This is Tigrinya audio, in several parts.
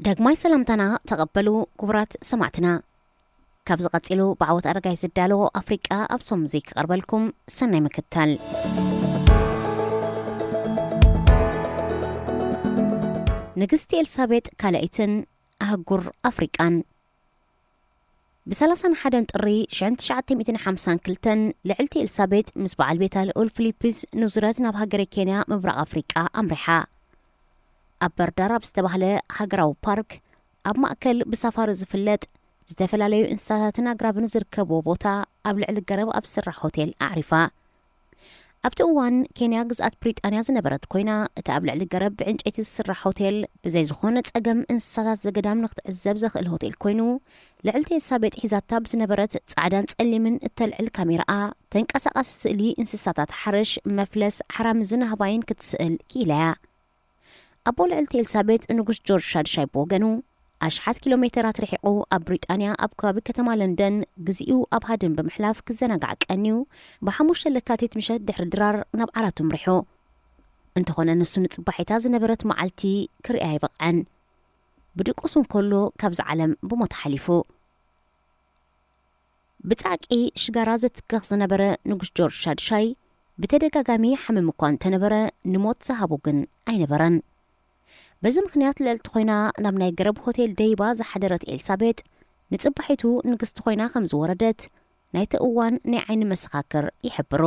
ዳግማይ ሰላምታና ተቐበሉ ክቡራት ሰማዕትና። ካብዚ ቀጺሉ ብዓወት ኣረጋይ ዝዳሎ ኣፍሪቃ ኣብ ሶም ሙዚክ ክቐርበልኩም ሰናይ ምክታል። ንግስቲ ኤልሳቤጥ ካልኣይትን ኣህጉር ኣፍሪቃን። ብ31 ጥሪ ሽሕን ትሽዓተ ሚእትን ሓምሳን ክልተን ልዕልቲ ኤልሳቤጥ ምስ በዓል ቤታ ልዑል ፊሊፕስ ንዙረት ናብ ሃገረ ኬንያ ምብራቕ ኣፍሪቃ ኣምሪሓ። ኣብ በርዳር ኣብ ዝተባህለ ሃገራዊ ፓርክ ኣብ ማእከል ብሳፋሪ ዝፍለጥ ዝተፈላለዩ እንስሳታትን ኣግራብን ዝርከብዎ ቦታ ኣብ ልዕሊ ገረብ ኣብ ዝስራሕ ሆቴል ኣዕሪፋ። ኣብቲ እዋን ኬንያ ግዝኣት ብሪጣንያ ዝነበረት ኮይና፣ እቲ ኣብ ልዕሊ ገረብ ብዕንጨይቲ ዝስራሕ ሆቴል ብዘይ ዝኾነ ጸገም እንስሳታት ዘገዳም ንክትዕዘብ ዘኽእል ሆቴል ኮይኑ፣ ልዕልቲ ኤልሳቤጥ ሒዛታ ብዝነበረት ጻዕዳን ጸሊምን እተልዕል ካሜራኣ፣ ተንቀሳቓሲ ስእሊ እንስሳታት ሓረሽ፣ መፍለስ፣ ሓራምዝን ኣህባይን ክትስእል ክኢላ'ያ። ኣቦ ልዕልቲ ኤልሳቤጥ ንጉስ ጆርጅ ሻድሻይ ብወገኑ፣ ኣሽሓት ኪሎ ሜተራት ርሒቑ ኣብ ብሪጣንያ ኣብ ከባቢ ከተማ ለንደን ግዚኡ ኣብ ሃድን ብምሕላፍ ክዘናጋዕ ቀንዩ፣ ብ5 ለካቲት ምሸት ድሕሪ ድራር ናብ ዓራቱ ኣምሪሑ። እንተኾነ ንሱ ንጽባሒታ ዝነበረት መዓልቲ ክሪኣ ኣይበቕዐን። ብድቁሱ እንከሎ ካብዚ ዓለም ብሞት ሓሊፉ። ብጻዕቂ ሽጋራ ዘትከኽ ዝነበረ ንጉስ ጆርጅ ሻድሻይ ብተደጋጋሚ ሓመም እኳ እንተነበረ ንሞት ዝሃቦ ግን ኣይነበረን። በዚ ምኽንያት ልዕልቲ ኮይና ናብ ናይ ገረብ ሆቴል ደይባ ዝሓደረት ኤልሳቤጥ ንጽባሒቱ ንግስቲ ኮይና ከም ዝወረደት ናይቲ እዋን ናይ ዓይኒ መሰኻክር ይሕብሩ።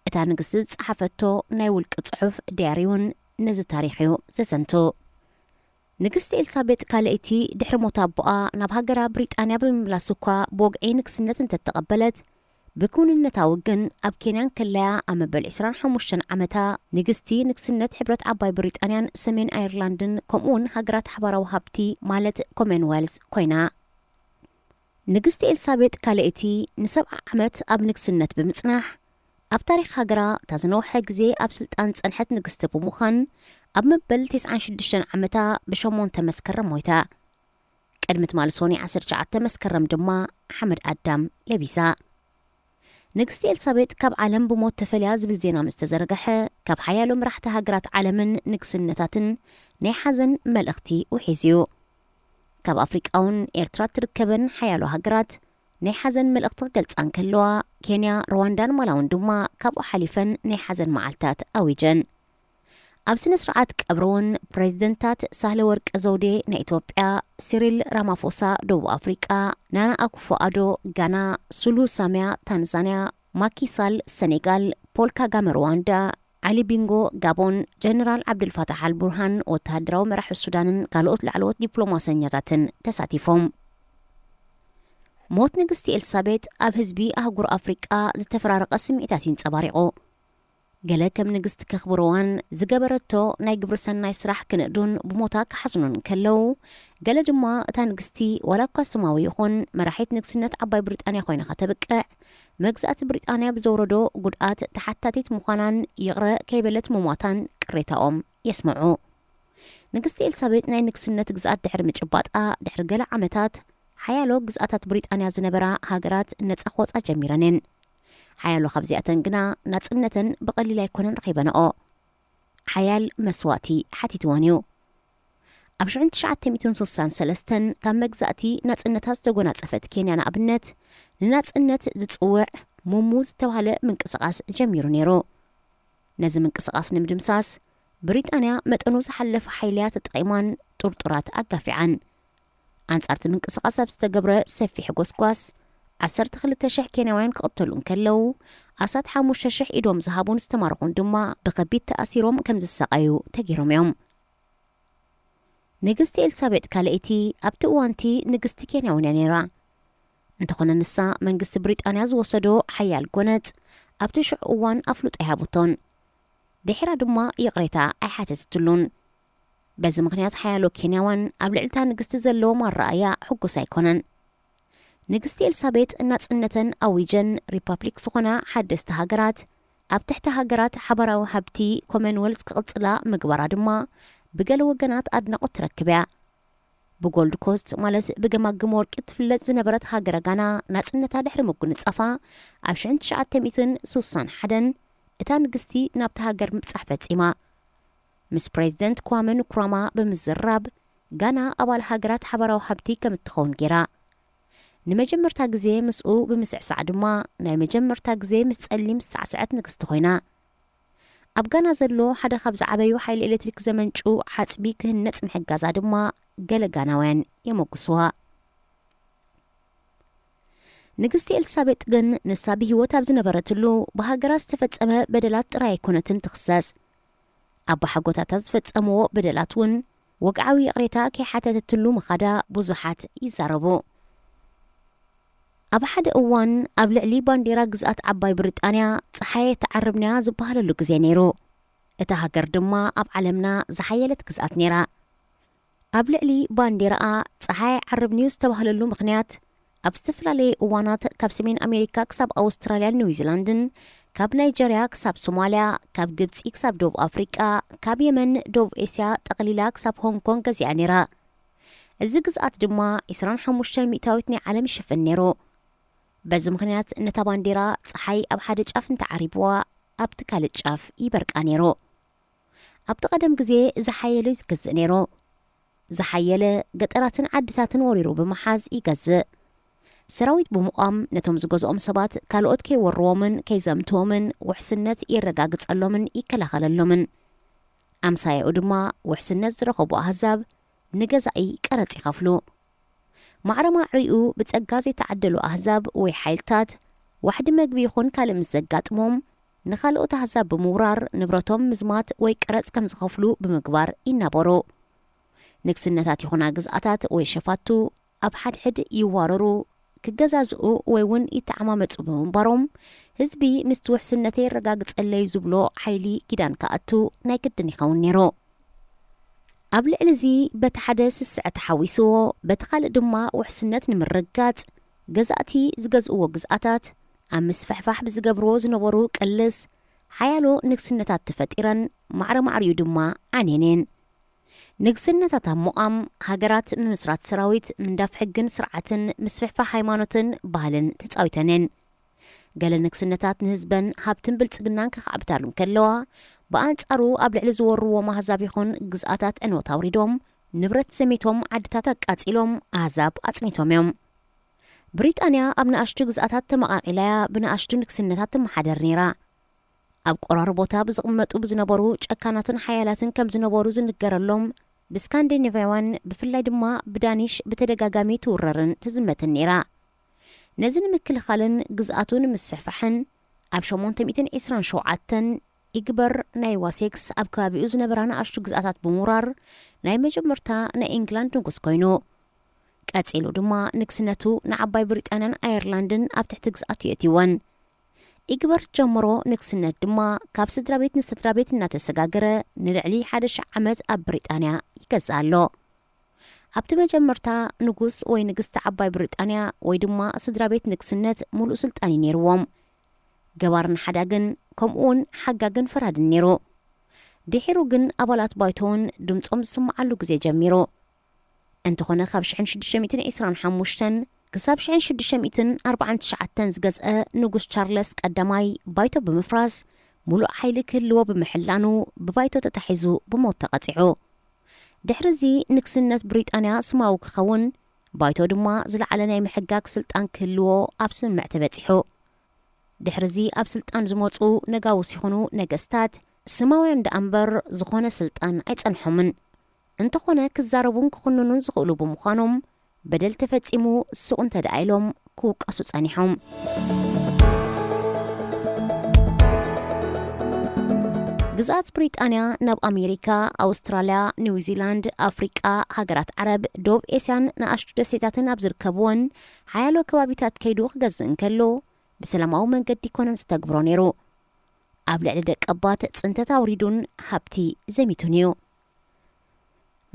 እታ ንግስቲ ዝጸሓፈቶ ናይ ውልቂ ጽሑፍ ዲያሪ እውን ነዚ ታሪኽ እዩ ዘዘንቱ። ንግስቲ ኤልሳቤጥ ካልኣይቲ ድሕሪ ሞት ኣቦኣ ናብ ሃገራ ብሪጣንያ ብምምላስ እኳ ብወግዒ ንግስነት እንተተቐበለት፣ ብክውንነታዊ ግን ኣብ ኬንያ እንከለያ ኣብ መበል ዕስራን ሓሙሽተን ዓመታ ንግስቲ ንግስነት ሕብረት ዓባይ ብሪጣንያን ሰሜን ኣየርላንድን ከምኡውን ሃገራት ሓባራዊ ሃብቲ ማለት ኮመንዌልዝ ኮይና። ንግስቲ ኤልሳቤጥ ካልኣይቲ ንሰብዓ ዓመት ኣብ ንግስነት ብምጽናሕ፣ ኣብ ታሪኽ ሃገራ እታ ዝነውሐ ግዜ ኣብ ስልጣን ዝጸንሐት ንግስቲ ብምዃን፣ ኣብ መበል ተስዓን ሽዱሽተን ዓመታ ብሸሞንተ መስከረም ሞይታ። ቅድሚ ትማሊ ሰኑይ ዓሰርተ ትሽዓተ መስከረም ድማ ሓመድ ኣዳም ለቢሳ። ንግስቲ ኤልሳቤጥ ካብ ዓለም ብሞት ተፈልያ ዝብል ዜና ምስ ተዘርግሐ፣ ካብ ሓያሎ መራሕቲ ሃገራት ዓለምን ንግስነታትን ናይ ሓዘን መልእኽቲ ውሒዙ እዩ። ካብ ኣፍሪቃ እውን ኤርትራ እትርከበን ሓያሎ ሃገራት ናይ ሓዘን መልእኽቲ ክገልጻ እንከለዋ፣ ኬንያ፣ ሩዋንዳን ማላውን ድማ ካብኡ ሓሊፈን ናይ ሓዘን መዓልታት ኣዊጀን። ኣብ ስነ ስርዓት ቀብሪ እውን ፕሬዝደንታት ሳህለ ወርቅ ዘውዴ ናይ ኢትዮጵያ፣ ሲሪል ራማፎሳ ደቡብ ኣፍሪቃ፣ ናና ኣኩፎ ኣዶ ጋና፣ ሱሉ ሳሚያ ታንዛንያ፣ ማኪ ሳል ሰኔጋል፣ ፖል ካጋመ ሩዋንዳ፣ ዓሊ ቢንጎ ጋቦን፣ ጀነራል ዓብዱልፋታሕ ኣልቡርሃን ወተሃደራዊ መራሒ ሱዳንን ካልኦት ላዕለዎት ዲፕሎማሰኛታትን ተሳቲፎም። ሞት ንግስቲ ኤልሳቤጥ ኣብ ህዝቢ ኣህጉር ኣፍሪቃ ዝተፈራረቐ ስምዒታት እዩ ኣንጸባሪቑ። ገለ ከም ንግስቲ ከኽብርዋን ዝገበረቶ ናይ ግብሪ ሰናይ ስራሕ ክንእዱን ብሞታ ክሓዝኑን እንከለዉ፣ ገለ ድማ እታ ንግስቲ ዋላ እኳ ስማዊ ይኹን መራሒት ንግስነት ዓባይ ብሪጣንያ ኮይና ከተብቅዕ፣ መግዛእቲ ብሪጣንያ ብዘውረዶ ጉድኣት ተሓታቲት ምዃናን ይቕረ ከይበለት ምሟታን ቅሬታኦም የስምዑ። ንግስቲ ኤልሳቤጥ ናይ ንግስነት ግዝኣት ድሕሪ ምጭባጣ ድሕሪ ገለ ዓመታት፣ ሓያሎ ግዝኣታት ብሪጣንያ ዝነበራ ሃገራት ነጻ ክወጻ ጀሚረን እየን። ሓያሎ ካብዚኣተን ግና ናጽነተን ብቐሊል ኣይኮነን ረኺበንኦ። ሓያል መስዋእቲ ሓቲትወን እዩ። ኣብ ሽሕን ትሽዓተ ሚእትን ስሳን ሰለስተን ካብ መግዛእቲ ናጽነታ ዝተጎናጸፈት ኬንያ ንኣብነት፣ ንናጽነት ዝጽውዕ ሙሙ ዝተባህለ ምንቅስቓስ ጀሚሩ ነይሩ። ነዚ ምንቅስቓስ ንምድምሳስ፣ ብሪጣንያ መጠኑ ዝሓለፈ ሓይሊያ ተጠቒማን ጥርጡራት ኣጋፊዓን። ኣንጻርቲ ምንቅስቓስ ኣብ ዝተገብረ ሰፊሕ ጎስጓስ፣ ዓሰርተ ክልተ ሽሕ ኬንያውያን ክቕተሉ እንከለዉ፣ ኣስታት ሓሙሽተ ሽሕ ኢዶም ዝሃቡን ዝተማረኹን ድማ ብኸቢድ ተኣሲሮም ከም ዝሰቓዩ ተገይሮም እዮም። ንግስቲ ኤልሳቤጥ ካልኣይቲ ኣብቲ እዋንቲ ንግስቲ ኬንያ እውን እያ ነይራ። እንተኾነ ንሳ መንግስቲ ብሪጣንያ ዝወሰዶ ሓያል ጎነጽ ኣብቲ ሽዑ እዋን ኣፍልጦ ኣይሃበቶን። ድሒራ ድማ ይቕሬታ ኣይሓተተትሉን። በዚ ምኽንያት ሓያሎ ኬንያውያን ኣብ ልዕልታ ንግስቲ ዘለዎም ኣረኣእያ ሕጉስ ኣይኮነን። ንግስቲ ኤልሳቤጥ ናጽነተን ኣዊጀን ሪፓብሊክ ዝኾና ሓደስቲ ሃገራት ኣብ ትሕቲ ሃገራት ሓባራዊ ሃብቲ ኮመንዌልዝ ክቕጽላ ምግባራ ድማ ብገለ ወገናት ኣድናቖት ትረክብ እያ። ብጎልድ ኮስት ማለት ብገማግም ወርቂ ትፍለጥ ዝነበረት ሃገረ ጋና ናጽነታ ድሕሪ ምጉንጻፋ ኣብ ሽሕን ትሽዓተ ሚእትን ስሳን ሓደን እታ ንግስቲ ናብታ ሃገር ምብጻሕ ፈጺማ። ምስ ፕሬዝደንት ኳመ ንኩራማ ብምዝራብ ጋና ኣባል ሃገራት ሓበራዊ ሃብቲ ከም እትኸውን ገይራ። ንመጀመርታ ግዜ ምስኡ ብምስዕሳዕ ድማ ናይ መጀመርታ ግዜ ምስ ጸሊም ዝሳዕስዐት ንግስቲ ኮይና። ኣብ ጋና ዘሎ ሓደ ካብ ዝዓበዩ ሓይሊ ኤሌክትሪክ ዘመንጩ ዓጽቢ ክህነጽ ምሕጋዛ ድማ ገለ ጋናውያን የመጉስዋ። ንግስቲ ኤልሳቤጥ ግን ንሳ ብህይወት ኣብ ዝነበረትሉ ብሃገራ ዝተፈጸመ በደላት ጥራይ ኣይኮነትን ትኽሰስ። ኣባሓጎታታ ዝፈጸምዎ በደላት እውን ወግዓዊ ይቕሬታ ከይሓተተትሉ ምኻዳ ብዙሓት ይዛረቡ። ኣብ ሓደ እዋን ኣብ ልዕሊ ባንዴራ ግዝኣት ዓባይ ብሪጣንያ ጸሓየ ትዓርብንያ ዝበሃለሉ ግዜ ነይሩ። እታ ሃገር ድማ ኣብ ዓለምና ዝሓየለት ግዝኣት ነይራ። ኣብ ልዕሊ ባንዴራኣ ጸሓይ ዓርብንዩ ዝተባህለሉ ምኽንያት ኣብ ዝተፈላለየ እዋናት ካብ ሰሜን ኣሜሪካ ክሳብ ኣውስትራልያን ኒውዚላንድን፣ ካብ ናይጀርያ ክሳብ ሶማልያ፣ ካብ ግብጺ ክሳብ ደቡብ ኣፍሪቃ፣ ካብ የመን ደቡብ ኤስያ ጠቕሊላ ክሳብ ሆንግ ኮንግ ገዚኣ ነይራ። እዚ ግዝኣት ድማ ዕስራን ሓሙሽተን ሚእታዊት ናይ ዓለም ይሽፍን ነይሩ። በዚ ምኽንያት ነታ ባንዴራ ጸሓይ ኣብ ሓደ ጫፍ እንተዓሪብዋ ኣብቲ ካልእ ጫፍ ይበርቃ ነይሩ። ኣብቲ ቀደም ግዜ ዝሓየለ እዩ ዝገዝእ ነይሩ። ዝሓየለ ገጠራትን ዓድታትን ወሪሩ ብምሓዝ ይገዝእ። ሰራዊት ብምቋም ነቶም ዝገዝኦም ሰባት ካልኦት ከይወርዎምን ከይዘምትዎምን ውሕስነት የረጋግጸሎምን ይከላኸለሎምን። ኣምሳያኡ ድማ ውሕስነት ዝረኸቡ ኣህዛብ ንገዛኢ ቀረጽ ይኸፍሉ። ማዕረ ማዕሪኡ ብጸጋ ዘይተዓደሉ ኣህዛብ ወይ ሓይልታት ዋሕዲ መግቢ ይኹን ካልእ ምስ ዘጋጥሞም ንኻልኦት ኣህዛብ ብምውራር ንብረቶም ምዝማት ወይ ቀረጽ ከም ዝኸፍሉ ብምግባር ይናበሩ። ንግስነታት ይኹና ግዝኣታት ወይ ሸፋቱ ኣብ ሓድሕድ ይዋረሩ፣ ክገዛዝኡ ወይ እውን ይተዓማመጹ ብምንባሮም ህዝቢ ምስቲ ውሕስነተይ የረጋግጸለይ ዝብሎ ሓይሊ ኪዳን ክኣቱ ናይ ግድን ይኸውን ነይሩ። ኣብ ልዕሊ እዚ በቲ ሓደ ስስዐ ተሓዊስዎ በቲ ካልእ ድማ ውሕስነት ንምርግጋጽ ገዛእቲ ዝገዝእዎ ግዝኣታት ኣብ ምስፍሕፋሕ ብዝገብርዎ ዝነበሩ ቅልስ ሓያሎ ንግስነታት ተፈጢረን ማዕረ ማዕሪኡ ድማ ዓንየን እየን። ንግስነታት ኣብ ምቋም ሃገራት ምምስራት ሰራዊት ምንዳፍ ሕግን ስርዓትን ምስፍሕፋሕ ሃይማኖትን ባህልን ተጻዊተን እየን። ገለ ንግስነታት ንህዝበን ሃብትን ብልጽግናን ከኻዕብታሉ እንከለዋ ብኣንጻሩ ኣብ ልዕሊ ዝወርዎም ኣህዛብ ይኹን ግዝኣታት ዕንወት ኣውሪዶም ንብረት ዘሚቶም ዓድታት ኣቃጺሎም ኣህዛብ ኣጽኒቶም እዮም። ብሪጣንያ ኣብ ንኣሽቱ ግዝኣታት ተመቓቒላ እያ ብንኣሽቱ ንግስነታት ትመሓደር ነይራ። ኣብ ቆራሪ ቦታ ብዝቕመጡ ብዝነበሩ ጨካናትን ሓያላትን ከም ዝነበሩ ዝንገረሎም ብስካንዲኔቫውያን ብፍላይ ድማ ብዳኒሽ ብተደጋጋሚ ትውረርን ትዝመትን ነይራ። ነዚ ንምክልኻልን ግዝኣቱ ንምስፍሕፋሕን ኣብ ሸሞንተ ሚእትን ዕስራን ሸውዓተን ኢግበር ናይ ዋሴክስ ኣብ ከባቢኡ ዝነበራ ንኣሽቱ ግዝኣታት ብምውራር ናይ መጀመርታ ናይ ኢንግላንድ ንጉስ ኮይኑ። ቀጺሉ ድማ ንግስነቱ ንዓባይ ብሪጣንያን ኣየርላንድን ኣብ ትሕቲ ግዝኣቱ የእትወን። ኢግበርት ጀምሮ ንግስነት ድማ ካብ ስድራ ቤት ንስድራ ቤት እናተሰጋገረ ንልዕሊ ሓደ ሽሕ ዓመት ኣብ ብሪጣንያ ይገዝእ ኣሎ። ኣብቲ መጀመርታ ንጉስ ወይ ንግስቲ ዓባይ ብሪጣንያ ወይ ድማ ስድራ ቤት ንግስነት ሙሉእ ስልጣን እዩ ነይርዎም። ገባርን ሓዳግን ከምኡውን ሓጋግን ፈራድን ነይሩ። ድሒሩ ግን ኣባላት ባይቶውን ድምፆም ዝስምዓሉ ግዜ ጀሚሩ። እንተኾነ ካብ ሽሕን ሽዱሽተ ሚእትን ዕስራን ሓሙሽተን ክሳብ ሽሕን ሽዱሽተ ሚእትን ኣርባዓን ትሽዓተን ዝገዝአ ንጉስ ቻርለስ ቀዳማይ ባይቶ ብምፍራስ ሙሉእ ሓይሊ ክህልዎ ብምሕላኑ ብባይቶ ተታሒዙ ብሞት ተቐጺዑ። ድሕሪ እዚ ንግስነት ብሪጣንያ ስማዊ ክኸውን ባይቶ ድማ ዝለዓለ ናይ ምሕጋግ ስልጣን ክህልዎ ኣብ ስምምዕ ተበጺሑ። ድሕሪ እዚ ኣብ ስልጣን ዝመጹ ነጋውስ ይኹኑ ነገስታት ስማውያን ደኣ እምበር ዝኾነ ስልጣን ኣይጸንሖምን። እንተኾነ ክዛረቡን ክኹንኑን ዝኽእሉ ብምዃኖም በደል ተፈጺሙ ስቕ እንተ ደኣ ኢሎም ክውቀሱ ጸኒሖም። ግዝኣት ብሪጣንያ ናብ ኣሜሪካ፣ ኣውስትራልያ፣ ኒውዚላንድ፣ ኣፍሪቃ፣ ሃገራት ዓረብ፣ ዶብ ኤስያን ንኣሽቱ ደሴታትን ኣብ ዝርከብወን ሓያሎ ከባቢታት ከይዱ ክገዝእ እንከሎ ብሰላማዊ መንገዲ ኣይኮነን ዝተግብሮ ነይሩ። ኣብ ልዕሊ ደቀባት ጽንተት ኣውሪዱን ሃብቲ ዘሚቱን እዩ።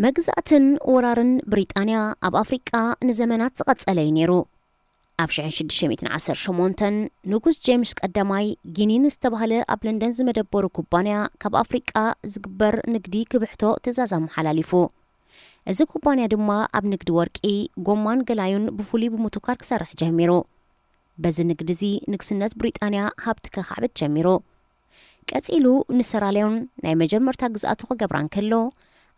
መግዛእትን ወራርን ብሪጣንያ ኣብ ኣፍሪቃ ንዘመናት ዝቐጸለ እዩ ነይሩ። ኣብ ሽሕን ሽዱሽተ ሚእትን ዓሰርተ ሸሞንተን ንጉስ ጄምስ ቀዳማይ ጊኒን ዝተባህለ ኣብ ለንደን ዝመደበሩ ኩባንያ ካብ ኣፍሪቃ ዝግበር ንግዲ ክብሕቶ ትእዛዝ ኣመሓላሊፉ። እዚ ኩባንያ ድማ ኣብ ንግዲ ወርቂ፣ ጎማን ገላዩን ብፍሉይ ብምትኳር ክሰርሕ ጀሚሩ። በዚ ንግዲ እዚ ንግስነት ብሪጣንያ ሃብቲ ከኻዕብት ጀሚሩ። ቀጺሉ ንሰራልዮን ናይ መጀመርታ ግዝኣቱ ክገብራ እንከሎ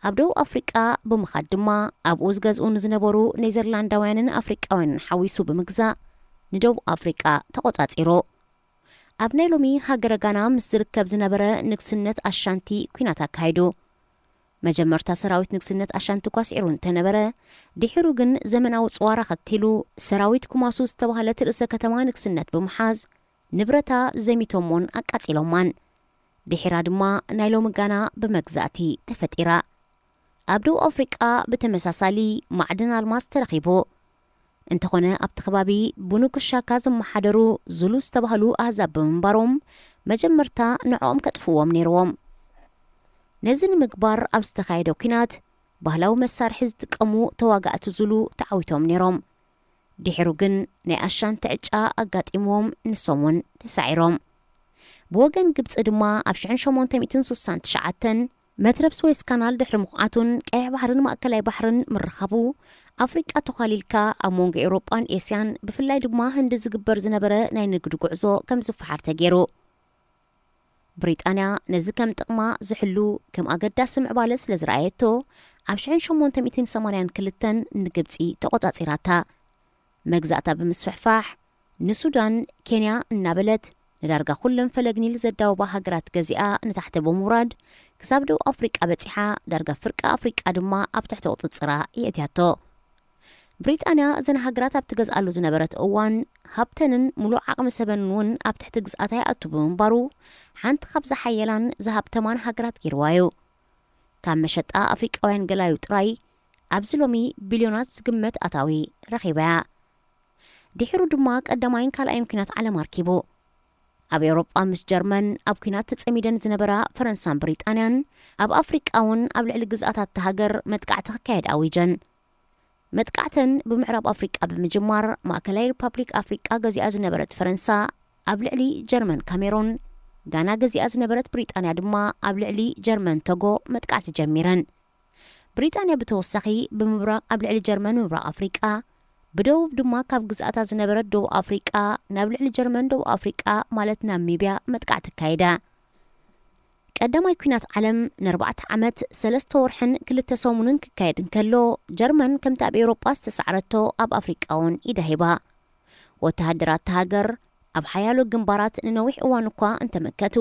ኣብ ደቡብ ኣፍሪቃ ብምኻድ ድማ ኣብኡ ዝገዝኡ ንዝነበሩ ኔዘርላንዳውያንን ኣፍሪቃውያንን ሓዊሱ ብምግዛእ ንደቡብ ኣፍሪቃ ተቖጻጺሩ። ኣብ ናይ ሎሚ ሃገረ ጋና ምስ ዝርከብ ዝነበረ ንግስነት ኣሻንቲ ኲናት ኣካይዱ። መጀመርታ ሰራዊት ንግስነት ኣሻንቲ ኳስዒሩ እንተነበረ፣ ድሒሩ ግን ዘመናዊ ጽዋር ኣኸቲሉ ሰራዊት ኩማሱ ዝተባህለት ርእሰ ከተማ ንግስነት ብምሓዝ ንብረታ ዘሚቶሞን ኣቃጺሎማን። ድሒራ ድማ ናይ ሎሚ ጋና ብመግዛእቲ ተፈጢራ። ኣብ ደቡብ ኣፍሪቃ ብተመሳሳሊ ማዕድን ኣልማዝ ተረኺቡ። እንተኾነ ኣብቲ ከባቢ ብንጉስ ሻካ ዝመሓደሩ ዙሉ ዝተባህሉ ኣህዛብ ብምንባሮም መጀመርታ ንዕኦም ከጥፍዎም ነይርዎም። ነዚ ንምግባር ኣብ ዝተኻየደ ኲናት ባህላዊ መሳርሒ ዝጥቀሙ ተዋጋእቲ ዙሉ ተዓዊቶም ነይሮም። ድሒሩ ግን ናይ ኣሻንቲ ዕጫ ኣጋጢምዎም ንሶም እውን ተሳዒሮም። ብወገን ግብጺ ድማ ኣብ ሽሕን ሸሞንተ ሚእትን ስሳን ትሽዓተን መትረብ ስዌዝ ካናል ድሕሪ ምኹዓቱን ቀይሕ ባሕርን ማእከላይ ባሕርን ምርኻቡ ኣፍሪቃ ተዃሊልካ ኣብ መንጎ ኤውሮጳን ኤስያን ብፍላይ ድማ ህንዲ ዝግበር ዝነበረ ናይ ንግዲ ጉዕዞ ከም ዝፈሓር ተገይሩ። ብሪጣንያ ነዚ ከም ጥቕማ ዝሕሉ ከም ኣገዳሲ ምዕባለ ስለ ዝረኣየቶ ኣብ ሽሕን ሸሞንተ ሚእትን ሰማንያን ክልተን ንግብጺ ተቖጻጺራታ። መግዛእታ ብምስፍሕፋሕ ንሱዳን ኬንያ እናበለት ንዳርጋ ኩለን ፈለግ ኒል ዘዳውባ ሃገራት ገዚኣ ንታሕቲ ብምውራድ ክሳብ ደቡብ ኣፍሪቃ በጺሓ ዳርጋ ፍርቂ ኣፍሪቃ ድማ ኣብ ትሕቲ ቁጽጽራ የእትያቶ። ብሪጣንያ እዘን ሃገራት ኣብ ትገዝኣሉ ዝነበረት እዋን ሃብተንን ሙሉእ ዓቕሚ ሰበንን እውን ኣብ ትሕቲ ግዝኣታ ይኣቱ ብምንባሩ ሓንቲ ካብ ዝሓየላን ዝሃብተማን ሃገራት ገይርዋ እዩ። ካብ መሸጣ ኣፍሪቃውያን ገላዩ ጥራይ ኣብዚ ሎሚ ቢልዮናት ዝግመት ኣታዊ ረኺባ እያ። ድሒሩ ድማ ቀዳማይን ካልኣይን ኲናት ዓለም ኣርኪቡ። ኣብ ኤውሮጳ ምስ ጀርመን ኣብ ኲናት ተጸሚደን ዝነበራ ፈረንሳን ብሪጣንያን ኣብ ኣፍሪቃ እውን ኣብ ልዕሊ ግዝኣታት እታ ሃገር መጥቃዕቲ ክካየድ ኣዊጀን። መጥቃዕተን ብምዕራብ ኣፍሪቃ ብምጅማር ማእከላይ ሪፓብሊክ ኣፍሪቃ ገዚኣ ዝነበረት ፈረንሳ ኣብ ልዕሊ ጀርመን ካሜሮን፣ ጋና ገዚኣ ዝነበረት ብሪጣንያ ድማ ኣብ ልዕሊ ጀርመን ቶጎ መጥቃዕቲ ጀሚረን። ብሪጣንያ ብተወሳኺ ብምብራቕ ኣብ ልዕሊ ጀርመን ምብራቕ ኣፍሪቃ፣ ብደቡብ ድማ ካብ ግዝኣታ ዝነበረት ደቡብ ኣፍሪቃ ናብ ልዕሊ ጀርመን ደቡብ ኣፍሪቃ ማለት ናሚብያ መጥቃዕቲ ኣካይዳ። ቀዳማይ ኲናት ዓለም ንኣርባዕተ ዓመት ሰለስተ ወርሕን ክልተ ሰሙንን ክካየድ እንከሎ፣ ጀርመን ከምቲ ኣብ ኤውሮጳ ዝተሳዕረቶ ኣብ ኣፍሪቃ እውን ኢዳ ሂባ። ወተሃደራት እታ ሃገር ኣብ ሓያሎ ግንባራት ንነዊሕ እዋን እኳ እንተመከቱ፣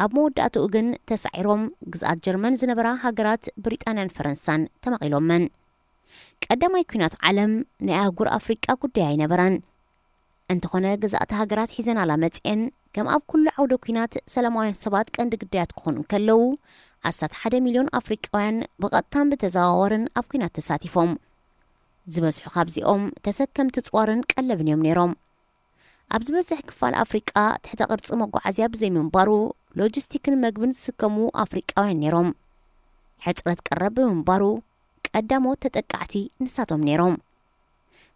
ኣብ መወዳእትኡ ግን ተሳዒሮም ግዝኣት ጀርመን ዝነበራ ሃገራት ብሪጣንያን ፈረንሳን ተመቒሎመን። ቀዳማይ ኲናት ዓለም ናይ ኣህጉር ኣፍሪቃ ጉዳይ ኣይነበረን። እንተኾነ ገዛእቲ ሃገራት ሒዘናላ መጽኤን ከም ኣብ ኩሉ ዓውደ ኲናት ሰላማውያን ሰባት ቀንዲ ግዳያት ክኾኑ እንከለዉ፣ ኣስታት ሓደ ሚልዮን ኣፍሪቃውያን ብቐጥታን ብተዘዋወርን ኣብ ኲናት ተሳቲፎም። ዝበዝሑ ካብዚኦም ተሰከምቲ ጽዋርን ቀለብን እዮም ነይሮም። ኣብ ዝበዝሕ ክፋል ኣፍሪቃ ትሕተ ቅርጺ መጓዓዝያ ብዘይምንባሩ ሎጂስቲክን መግብን ዝስከሙ ኣፍሪቃውያን ነይሮም። ሕጽረት ቀረብ ብምንባሩ ቀዳሞት ተጠቃዕቲ ንሳቶም ነይሮም።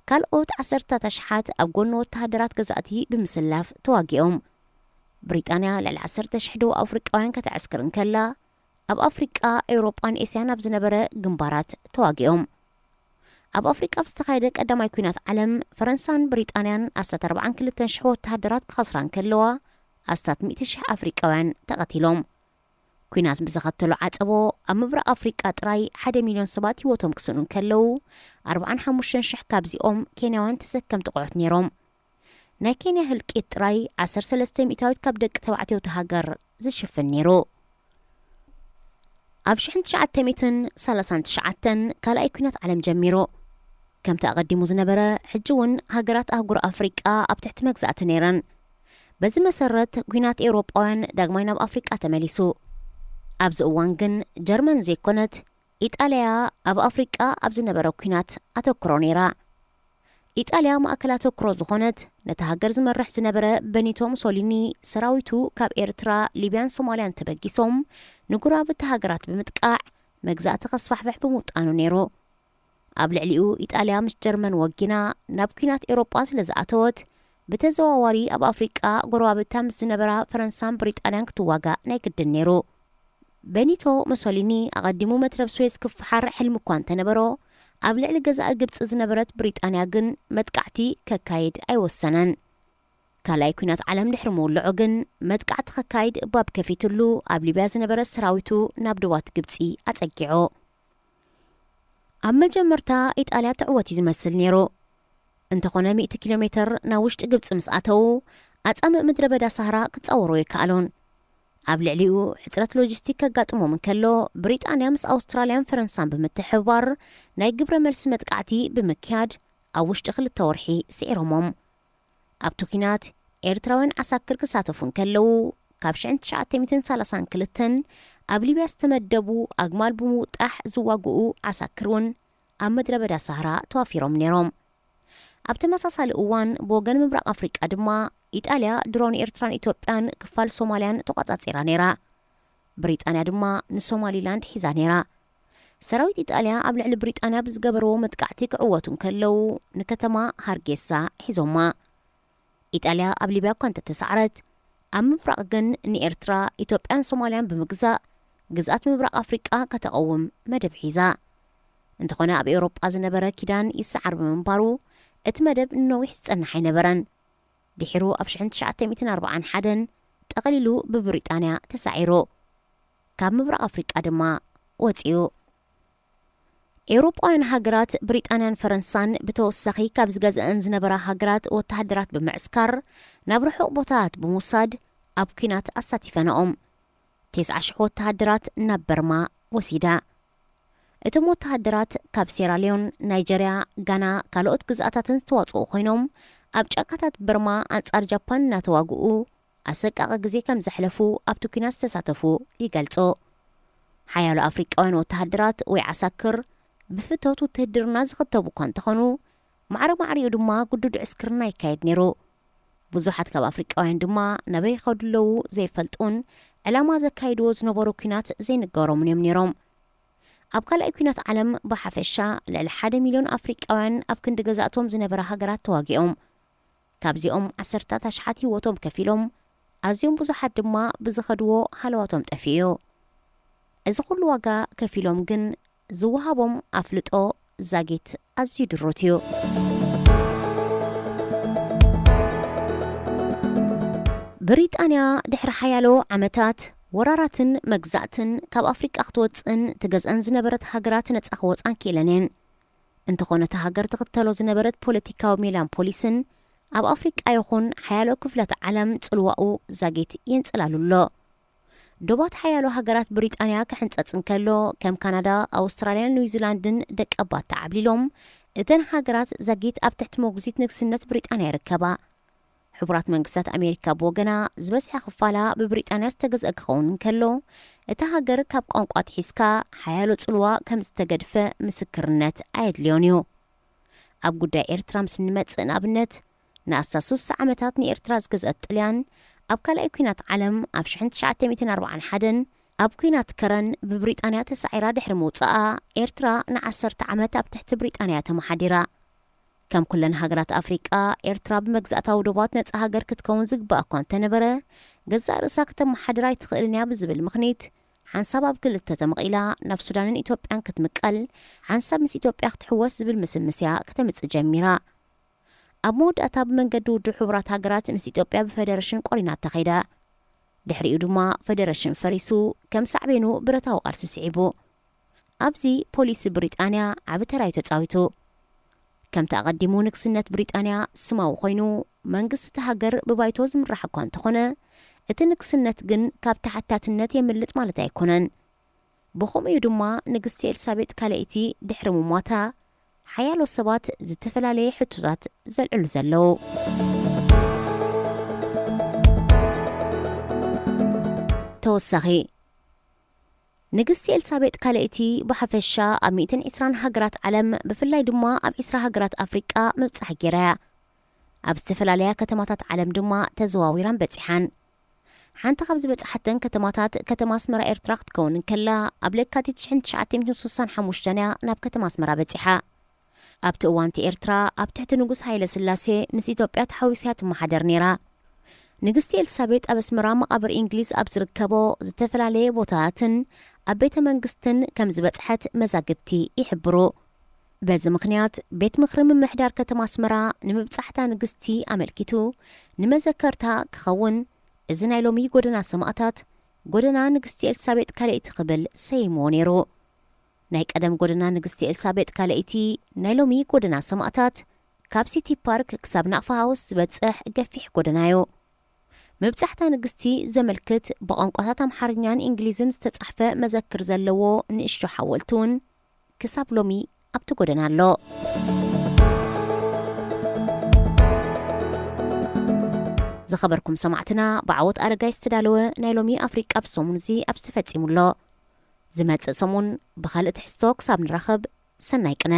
ካልኦት ዓሰርታት ኣሽሓት ኣብ ጎኒ ወተሃደራት ገዛእቲ ብምስላፍ ተዋጊኦም። ብሪጣንያ ልዕሊ ዓሰርተ ሽሕ ደቡብ ኣፍሪቃውያን ከተዕስክር እንከላ፣ ኣብ ኣፍሪቃ፣ ኤውሮጳን ኤስያን ኣብ ዝነበረ ግንባራት ተዋጊኦም። ኣብ ኣፍሪቃ ኣብ ዝተኻየደ ቀዳማይ ኲናት ዓለም፣ ፈረንሳን ብሪጣንያን ኣስታት ኣርባዓን ክልተን ሽሕ ወተሃደራት ክኸስራ እንከለዋ፣ ኣስታት ሚእቲ ሽሕ ኣፍሪቃውያን ተቐቲሎም። ኲናት ብዘኸተሎ ዓጸቦ፣ ኣብ ምብራቕ ኣፍሪቃ ጥራይ ሓደ ሚልዮን ሰባት ህይወቶም ክስእኑ እንከለዉ፣ ኣርባዓን ሓሙሽተን ሽሕ ካብዚኦም ኬንያውያን ተሰከምቲ ቆሑት ነይሮም። ናይ ኬንያ ህልቂት ጥራይ ዓሰርተ ሰለስተ ሚእታዊት ካብ ደቂ ተባዕትዮ እታ ሃገር ዝሽፍን ነይሩ። ኣብ ሽሕን ትሽዓተ ሚእትን ሰላሳን ትሽዓተን ካልኣይ ኲናት ዓለም ጀሚሩ። ከምቲ ኣቐዲሙ ዝነበረ፣ ሕጂ እውን ሃገራት ኣህጉር ኣፍሪቃ ኣብ ትሕቲ መግዛእቲ ነይረን። በዚ መሰረት፣ ኲናት ኤውሮጳውያን ዳግማይ ናብ ኣፍሪቃ ተመሊሱ። ኣብዚ እዋን ግን ጀርመን ዘይኮነት፣ ኢጣልያ ኣብ ኣፍሪቃ ኣብ ዝነበረ ኲናት ኣተኩሮ ነይራ። ኢጣልያ ማእከል ኣተኩሮ ዝኾነት፣ ነታ ሃገር ዝመርሕ ዝነበረ በኒቶ ሙሶሊኒ፣ ሰራዊቱ ካብ ኤርትራ፣ ሊብያን ሶማልያን ተበጊሶም ንጉራብቲ ሃገራት ብምጥቃዕ መግዛእቲ ከስፋሕፍሕ ብምውጣኑ ነይሩ። ኣብ ልዕሊኡ ኢጣልያ ምስ ጀርመን ወጊና ናብ ኲናት ኤውሮጳ ስለ ዝኣተወት፣ ብተዘዋዋሪ ኣብ ኣፍሪቃ ጎረባብታ ምስ ዝነበራ ፈረንሳን ብሪጣንያን ክትዋጋእ ናይ ግድን ነይሩ። በኒቶ ሙሶሊኒ ኣቐዲሙ መትረብ ስዌዝ ክፈሓር ሕልሚ እኳ እንተነበሮ፣ ኣብ ልዕሊ ገዛኢ ግብጺ ዝነበረት ብሪጣንያ ግን መጥቃዕቲ ከካይድ ኣይወሰነን። ካልኣይ ኲናት ዓለም ድሕሪ ምውልዑ ግን መጥቃዕቲ ከካይድ ባብ ከፊትሉ ኣብ ሊብያ ዝነበረ ሰራዊቱ ናብ ዶባት ግብጺ ኣጸጊዑ። ኣብ መጀመርታ ኢጣልያ ትዕወት እዩ ዝመስል ነይሩ። እንተኾነ ሚእቲ ኪሎ ሜተር ናብ ውሽጢ ግብጺ ምስ ኣተዉ፣ ኣጻምእ ምድረ በዳ ሳህራ ክጻወሩ ኣይከኣሉን። ኣብ ልዕሊኡ ሕጽረት ሎጂስቲክ ከጋጥሞም እንከሎ፣ ብሪጣንያ ምስ ኣውስትራልያን ፈረንሳን ብምትሕብባር ናይ ግብረ መልሲ መጥቃዕቲ ብምክያድ ኣብ ውሽጢ ክልተ ወርሒ ስዒሮሞም። ኣብቲ ኲናት ኤርትራውያን ዓሳክር ክሳተፉ እንከለዉ፣ ካብ ሽሕን ትሽዓተ ሚእትን ሰላሳን ክልተን ኣብ ሊብያ ዝተመደቡ ኣግማል ብምውጣሕ ዝዋግኡ ዓሳክር እውን ኣብ ምድረ በዳ ሳህራ ተዋፊሮም ነይሮም። ኣብ ተመሳሳሊ እዋን ብወገን ምብራቕ ኣፍሪቃ ድማ ኢጣልያ ድሮ ንኤርትራን ኢትዮጵያን ክፋል ሶማልያን ተቋጻጺራ ነይራ። ብሪጣንያ ድማ ንሶማሊላንድ ሒዛ ነይራ። ሰራዊት ኢጣልያ ኣብ ልዕሊ ብሪጣንያ ብዝገበርዎ መጥቃዕቲ ክዕወቱ እንከለዉ ንከተማ ሃርጌሳ ሒዞማ። ኢጣልያ ኣብ ሊብያ እኳ እንተተሳዕረት፣ ኣብ ምብራቕ ግን ንኤርትራ፣ ኢትዮጵያን ሶማልያን ብምግዛእ ግዝኣት ምብራቕ ኣፍሪቃ ከተቐውም መደብ ሒዛ። እንተኾነ ኣብ ኤውሮጳ ዝነበረ ኪዳን ይሰዓር ብምንባሩ እቲ መደብ ንነዊሕ ዝጸንሕ ኣይነበረን። ድሒሩ ኣብ ሽሕን ትሽዓተ ሚእትን ኣርባዓን ሓደን ጠቕሊሉ ብብሪጣንያ ተሳዒሩ። ካብ ምብራቕ ኣፍሪቃ ድማ ወጺኡ። ኤውሮጳውያን ሃገራት ብሪጣንያን ፈረንሳን ብተወሳኺ ካብ ዝገዝአን ዝነበራ ሃገራት ወተሃደራት ብምዕስካር ናብ ርሑቕ ቦታታት ብምውሳድ ኣብ ኲናት ኣሳቲፈንኦም። ተስዓ ሽሕ ወተሃደራት ናብ በርማ ወሲዳ። እቶም ወተሃደራት ካብ ሴራልዮን፣ ናይጀርያ፣ ጋና፣ ካልኦት ግዝኣታትን ዝተዋጽኡ ኮይኖም ኣብ ጫካታት በርማ ኣንጻር ጃፓን እናተዋግኡ ኣሰቃቒ ግዜ ከም ዘሕለፉ ኣብቲ ኲናት ዝተሳተፉ ይገልጹ። ሓያሎ ኣፍሪቃውያን ወተሃደራት ወይ ዓሳክር ብፍቶት ውትህድርና ዝኽተቡ እኳ እንተኾኑ፣ ማዕረ ማዕሪኡ ድማ ግዱድ ዕስክርና ይካየድ ነይሩ። ብዙሓት ካብ ኣፍሪቃውያን ድማ ናበይ ይኸዱ ኣለዉ ዘይፈልጡን ዕላማ ዘካይድዎ ዝነበሩ ኲናት ዘይንገሮምን እዮም ነይሮም። ኣብ ካልኣይ ኲናት ዓለም ብሓፈሻ ልዕሊ ሓደ ሚልዮን ኣፍሪቃውያን ኣብ ክንዲ ገዛእቶም ዝነበራ ሃገራት ተዋጊኦም። ካብዚኦም ዓሰርታት ኣሽሓት ህይወቶም ከፊሎም፣ ኣዝዮም ብዙሓት ድማ ብዝኸድዎ ሃለዋቶም ጠፊኡ እዩ። እዚ ኩሉ ዋጋ ከፊሎም ግን ዝወሃቦም ኣፍልጦ ዛጊት ኣዝዩ ድሩት እዩ። ብሪጣንያ ድሕሪ ሓያሎ ዓመታት ወራራትን መግዛእትን ካብ ኣፍሪቃ ክትወጽእን ትገዝአን ዝነበረት ሃገራት ነጻ ክወጽኣን ክኢለን እየን። እንተኾነ እታ ሃገር ትኽተሎ ዝነበረት ፖለቲካዊ ሜላን ፖሊስን ኣብ ኣፍሪቃ ይኹን ሓያሎ ክፍላት ዓለም ጽልዋኡ ዛጊት የንጸላሉ ኣሎ። ዶባት ሓያሎ ሃገራት ብሪጣንያ ክሕንጸጽ እንከሎ፣ ከም ካናዳ፣ ኣውስትራልያን ኒውዚላንድን ደቀባት ተዓብሊሎም፣ እተን ሃገራት ዛጊት ኣብ ትሕቲ መጉዚት ንግስነት ብሪጣንያ ይርከባ። ሕቡራት መንግስታት ኣሜሪካ ብወገና ዝበዝሐ ክፋላ ብብሪጣንያ ዝተገዝአ ክኸውን እንከሎ፣ እታ ሃገር ካብ ቋንቋ ኣትሒዝካ ሓያሎ ጽልዋ ከም ዝተገድፈ ምስክርነት ኣየድልዮን እዩ። ኣብ ጉዳይ ኤርትራ ምስ እንመጽእ ንኣብነት፣ ንኣስታት ስሳ ዓመታት ንኤርትራ ዝገዝአት ጥልያን ኣብ ካልኣይ ኲናት ዓለም ኣብ ሽሕን ትሽዓተ ሚእትን ኣርባዓን ሓደን ኣብ ኲናት ከረን ብብሪጣንያ ተሳዒራ ድሕሪ ምውጻኣ ኤርትራ ንዓሰርተ ዓመት ኣብ ትሕቲ ብሪጣንያ ተመሓዲራ። ከም ኩለን ሃገራት ኣፍሪቃ፣ ኤርትራ ብመግዛእታዊ ዶባት ነጻ ሃገር ክትከውን ዝግባእ እኳ እንተነበረ፣ ገዛእ ርእሳ ክተመሓድር ኣይትኽእልን እያ ብዝብል ምኽኒት፣ ሓንሳብ ኣብ ክልተ ተመቒላ ናብ ሱዳንን ኢትዮጵያን ክትምቀል፣ ሓንሳብ ምስ ኢትዮጵያ ክትሕወስ ዝብል ምስምስ እያ ከተምጽእ ጀሚራ። ኣብ መወዳእታ ብመንገዲ ውድብ ሕቡራት ሃገራት ምስ ኢትዮጵያ ብፈደረሽን ቆሪና ተኸይዳ። ድሕሪኡ ድማ ፈደረሽን ፈሪሱ ከም ሳዕቤኑ ብረታዊ ቃልሲ ስዒቡ። ኣብዚ ፖሊሲ ብሪጣንያ ዓቢ ተራ እዩ ተጻዊቱ። ከምቲ ኣቐዲሙ ንግስነት ብሪጣንያ ስማዊ ኮይኑ፣ መንግስቲ እቲ ሃገር ብባይቶ ዝምራሕ እኳ እንተኾነ፣ እቲ ንግስነት ግን ካብ ተሓታትነት የምልጥ ማለት ኣይኮነን። ብኸምኡ እዩ ድማ ንግስቲ ኤልሳቤጥ ካልኣይቲ ድሕሪ ምሟታ ሓያሎ ሰባት ዝተፈላለየ ሕቶታት ዘልዕሉ ዘለዉ። ተወሳኺ፣ ንግስቲ ኤልሳቤጥ ካልኣይቲ ብሓፈሻ ኣብ ሚእትን ዕስራን ሃገራት ዓለም፣ ብፍላይ ድማ ኣብ ዕስራ ሃገራት ኣፍሪቃ ምብጻሕ ገይራ እያ። ኣብ ዝተፈላለያ ከተማታት ዓለም ድማ ተዘዋዊራን በጺሓን። ሓንቲ ካብ ዝበጽሓተን ከተማታት ከተማ ኣስመራ ኤርትራ ክትከውን እንከላ፣ ኣብ ለካቲት ሽሕን ትሽዓተ ሚእትን ስሳን ሓሙሽተን እያ ናብ ከተማ ኣስመራ በጺሓ። ኣብቲ እዋንቲ ኤርትራ ኣብ ትሕቲ ንጉስ ሃይለ ስላሴ ምስ ኢትዮጵያ ተሓዊሳ ትመሓደር ነይራ። ንግስቲ ኤልሳቤጥ ኣብ ኣስመራ መቓብር እንግሊዝ ኣብ ዝርከቦ ዝተፈላለየ ቦታታትን ኣብ ቤተ መንግስትን ከም ዝበጽሐት መዛግብቲ ይሕብሩ። በዚ ምኽንያት ቤት ምኽሪ ምምሕዳር ከተማ ኣስመራ ንምብጻሕታ ንግስቲ ኣመልኪቱ ንመዘከርታ ክኸውን እዚ ናይ ሎሚ ጎደና ሰማእታት ጎደና ንግስቲ ኤልሳቤጥ ካልኣይቲ ክብል ሰይምዎ ነይሩ። ናይ ቀደም ጎደና ንግስቲ ኤልሳቤጥ ካልኣይቲ፣ ናይ ሎሚ ጎደና ሰማእታት፣ ካብ ሲቲ ፓርክ ክሳብ ናቕፋ ሃውስ ዝበጽሕ ገፊሕ ጎደና'ዩ። ምብጻሕታ ንግስቲ ዘመልክት ብቋንቋታት ኣምሓርኛን እንግሊዝን ዝተጻሕፈ መዘክር ዘለዎ ንእሽቶ ሓወልቲ እውን ክሳብ ሎሚ ኣብቲ ጎደና ኣሎ። ዝኸበርኩም ሰማዕትና፣ ብዓወት ኣረጋይ ዝተዳለወ ናይ ሎሚ ኣፍሪቃ ብሰሙን እዚ ኣብዚ ተፈጺሙ ኣሎ። ዝመጽእ ሰሙን ብኻልእ ትሕዝቶ ክሳብ ንራኸብ፣ ሰናይ ቅነ።